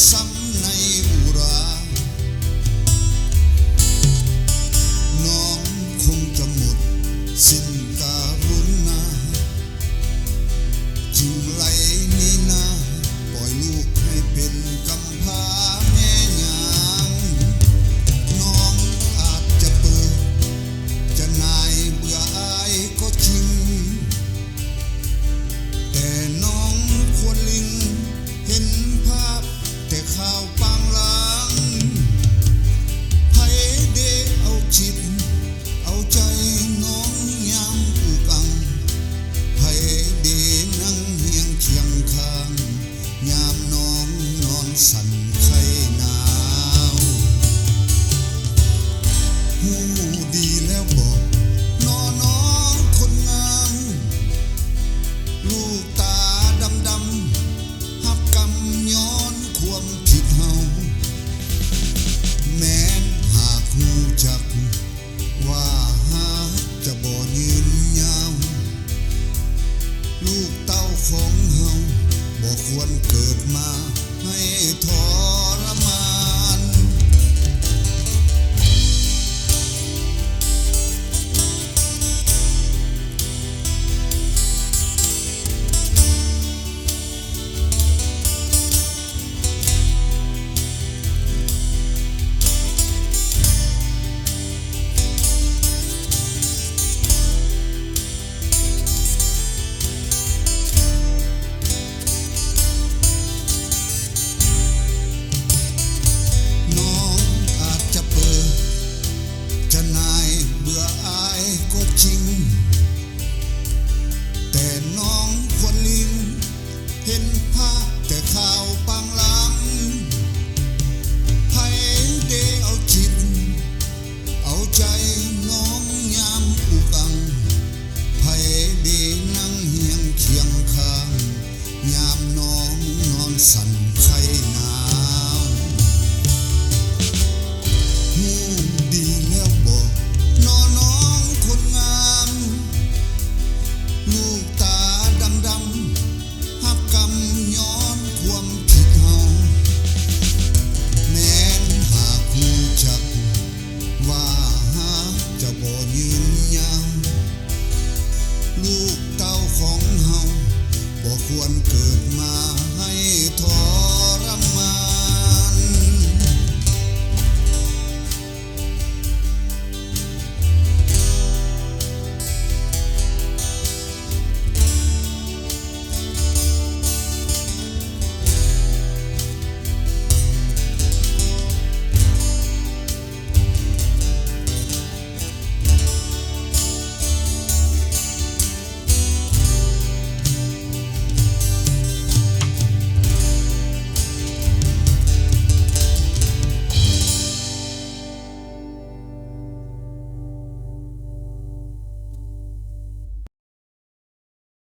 ຊ້ຳໃນອຸຣາ ນ້ອງຄົງຈະໝົດສິ້ນກະລຸນາ ຈຶ່ງໄຫຼໜີໜ້າ ປ່ອຍລູກໃຫ້ເປັນກຳພ້າແມ່ຍາງ. ນ້ອງອາດຈະເປີ ຈະໜ່າຍເບື່ອອາຍກໍຈິງ ແຕ່ນ້ອງຄວນລິງ ເຫັນພາບແຕ່ຂ່າວປາງຫຼັງ. ໃຜເດເອົາຈິດເອົາໃຈນ້ອງຍາມອຸກອັງ? ໃຜເດນັ່ງຮຽງຄຽງຂ້າງ ຍາມນ້ອງນອນສັ່ນໄຄໜາວ? ຮູ້ດີແລ້ວບໍ ນ້ອງໆຄົນງາມ ລູກຕາດຳໆ ຮັບກຳຍ້ອນຄວາມຜິດເຮົາ. ແມ່ນຫາກຮູ້ຈັກວ່າຮັກຈະບໍ່ຍືນຍາວ ລູກເຕົ້າຂອງເຮົາບໍ່ຄວນເກີດມາໃຫ້ທໍລະມານ. ນ້ອງອາດຈະເປີ ຈະໜ່າຍເບື່ອອາຍກໍຈິງ ແຕ່ນ້ອງຄວນລິງ ເຫັນພາບແຕ່ຂ່າວປາງຫຼັງ. ໃຜເດເອົາຈິດເອົາໃຈນ້ອງຍາມອຸກອັງ? ໃຜເດນັ່ງຮຽງຄຽງຂ້າງ ຍາມນ້ອງນອນສັ່ນໄຄ